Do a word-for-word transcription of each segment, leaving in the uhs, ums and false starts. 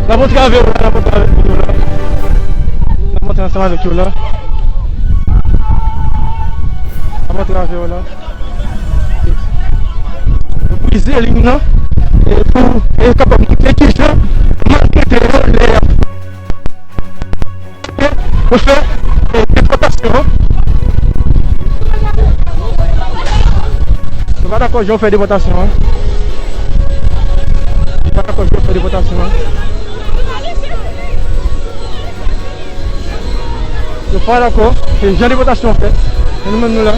N ap antre avè w la, n ap antre avè w la. N ap antre ansanm avèk yo la. N ap antre avè w la. Brize liy nan, e pou, e kapab montre kijan maltrete yo lè y ap pou fè, e, depòtasyon an. Yo pa dakò jan yo fè depòtasyon an. Yo pa dakò jan yo fè depòtasyon an. Yo pa dakò, e jan depòtasyon an fèt. E nou menm nou la.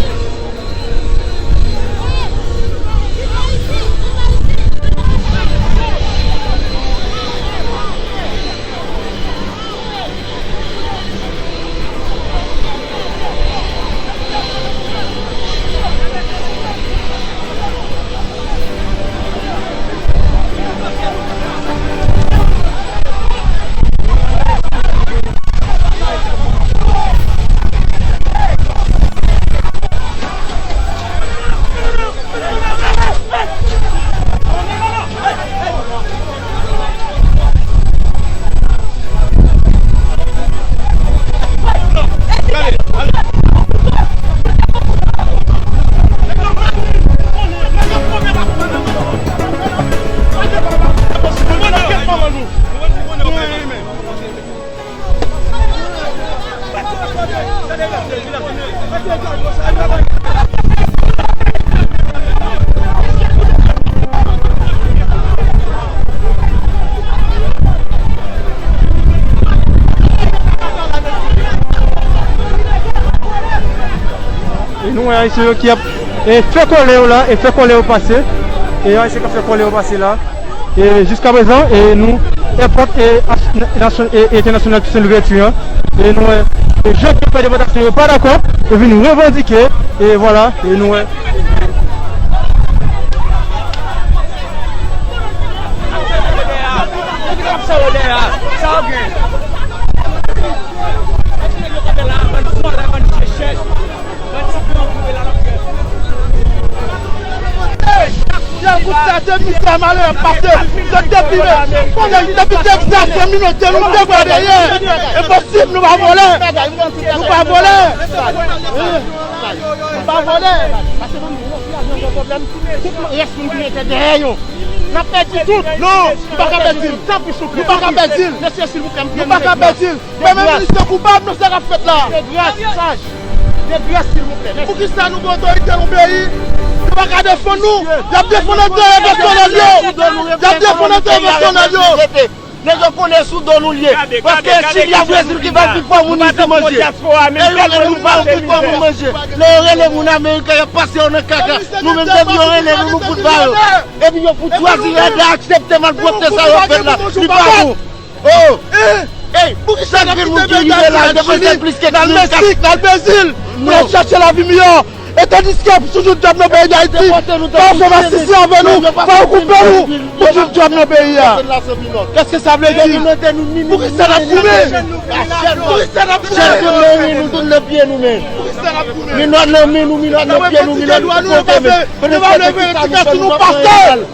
E nou wè ayisyen yo ki ap, e, fè kòlè yo la, e fè kòlè yo pase. E ayisyen k ap fè kòlè yo pase la. E jiska prezan, e nou, èpòt, e, ach-, nasyon-, e, entènasyonal Toussaint Louverture an, e nou, e, e, jan ke fè depòtasyon yo pa dakò, yo vin revandike, e vwala, e nou, e. Pye gout sa, depi sa malè ap pase, se depi le, konnen depi degzase minit, nou te pa dèyè. Enposib, nou pa vòlè. Nou pa vòlè. Nou pa vòlè. Tout rès moun ki rete dèyè yo. N ap pèdi tout. Non, nou pa ka pèdi l. Nou pa ka pèdi l. Mesye, silvouplè, m Nou pa ka pèdi l. Premye minis lan koupab nan sa k ap fèt la. De grâce, sage. De grâce, silvouplè. Mèsi. Poukisa nou gen otorite nan peyi, yo pa ka defann nou? Y ap defann enterè pèsonèl yo. Y ap defann enterè pèsonèl yo. Nèg yo konnen sou do nou l ye. Paske si y ap rezil ki va pi fò moun isit manje. E yo rele nou pa yon pi fò moun manje. Lè yo rele moun Ameriken, y ap pase yo nan kaka. Nou menm depi yo rele nou, nou fout ba yo. Epi yo fout chwazi rèd la, aksepte malpwòpte sa yo fè la. Li pa bon. Oh! Ey, poukisa n ap kite moun ki rive la, depi se plis ke mil kat? N al Meksik, n al Brezil, pou n al chèche lavi miyò. E tandiske pou sou tout djòb nan peyi Dayiti, fò w fè masisi avè nou, fò w koupe nou, pou tout djòb nan peyi a. Kèske sa vle di? Poukisa n ap goumen? Poukisa n ap goumen? Chèn nou nan men nou, tout nan pye nou men. Poukisa n ap goumen? Minòt nan men nou, minòt nan pye nou, minòt nou tout kote men. Kote sa, poukisa nou fè nou pa pran egal?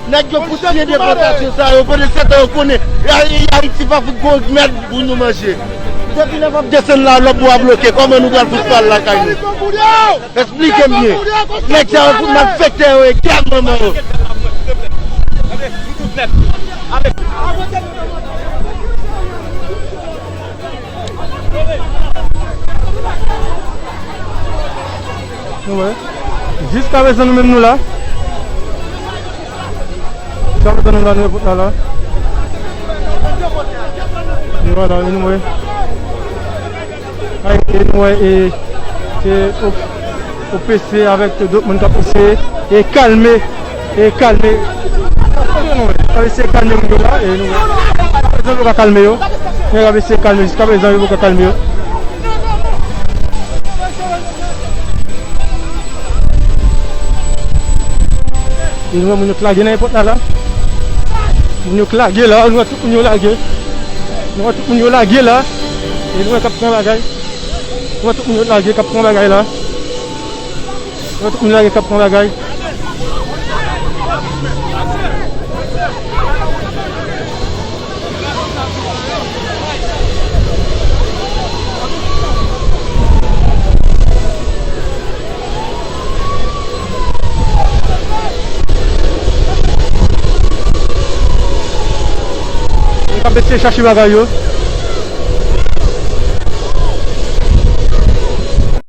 Nèg yo fout siyen depòtasyon sa yo, pandan se tan yo konnen Ayiti pa fout gon mèd pou nou manje. Depi lè m ap desann la, lòt bò a bloke, kòman nou pral fout pral lakay nou? Esplike m byen. Nèg sa yo fout malfektè yo e gad manman yo. Nou wè. Jiska prezan nou menm nou la. Sa nou tann la nan epòt la la. E vwala, e nou wè. Ay, e nou wè, e, e, o, O P C avèk tout dòt moun k ap eseye, e, kalme, e, kalme. K ap eseye kalme moun yo la, e nou wè. Jiskaprezan yo pa kalme yo. Nèg ap eseye kalme, jiskaprezan yo poko kalme yo. E nou wè moun yo k lage nan epòt la la. Moun yo k lage la, nou wè tout moun yo lage. Nou wè tout moun yo lage la. E nou wè k ap pran bagay. Nou wè tout moun yo lage k ap pran bagay la. Nou wè tout moun lage k ap pran bagay. Yo k ap eseye chache bagay yo.